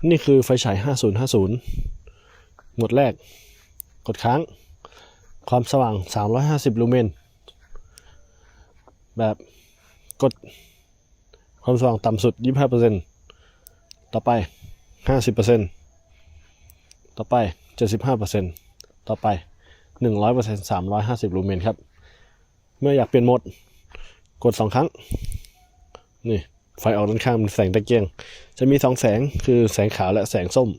ນີ້ຄືໄຟສາຍຫ້າສູນຫ້າສູນ ໂໝດແລກ ກົດຄ້າງ ຄວາມສະຫວ່າງສາມຮ້ອຍຫ້າສິບລູເມນ ແບບກົດ ຄວາມສະຫວ່າງຕ່ຳສຸດ ຊາວຫ້າເປີເຊັນ ຕໍ່ໄປ ຫ້າສິບເປີເຊັນ ຕໍ່ໄປ ເຈັດສິບຫ້າເປີເຊັນ ຕໍ່ໄປ ໜຶ່ງຮ້ອຍເປີເຊັນ ສາມຮ້ອຍຫ້າສິບລູເມນຄັບ. ເມື່ອຢາກປ່ຽນໂໝດ ກົດສອງຄັ້ງ ນີ້ ໄຟອອກດ້ານຂ້າງເປັນແສງຕະກຽງ ຈະມີສອງແສງ ຄືແສງຂາວ ແລະ ແສງສົ້ມ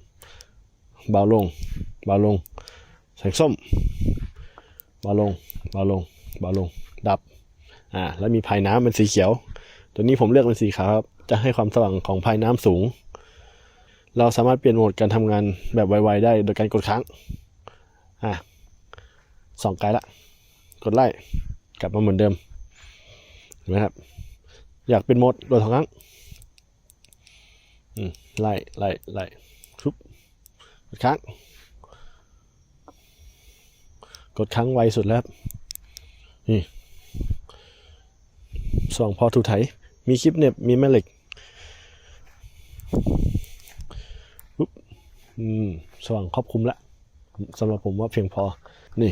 ເບົາລົງ ເບົາລົງ ແສງສົ້ມ ເບົາລົງ ເບົາລົງ ເບົາລົງ ດັບ ອາ ແລ້ວມີພາຍນ້ຳເປັນສີຂຽວ ຕົວນີ້ຜົມເລືອກເປັນສີຂາວ ຈະໃຫ້ຄວາມສະຫວ່າງຂອງພາຍນ້ຳສູງ ເຮົາສາມາດປ່ຽນໂໝດການທຳງານແບບໄວໆໄດ້ໂດຍການກົດຄ້າງ ອາ ສອງໄກລະ ກົດໄລ່ ກັບມາເໝືອນເດີມ ເຫັນໄໝຄັບ? ຢາກປ່ຽນໂໝດ ກົດສອງຄັ້ງ ອືມ ໄລ່ ໄລ່ ໄລ່ ຊຶບ ກົດຄ້າງ ກົດຄ້າງໄວສຸດແລ້ວ ນີ້ ສວ່າງພໍຖືໄຖ ມີຄລິບເໜັບ ມີແມ່ເຫຼັກ ອືມ ສວ່າງຄອບຄຸມລະ ສຳລັບຜົມວ່າພຽງພໍ ນີ້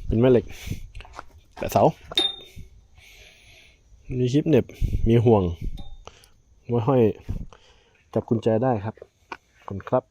ເປັນແມ່ເຫຼັກ ແປະເສົາ ມີຄລິບເໜັບ ມີຫ່ວງ ໄວ້ຫ້ອຍຈັບກຸນແຈໄດ້ຄັບ ຂອບຄຸນຄັບ.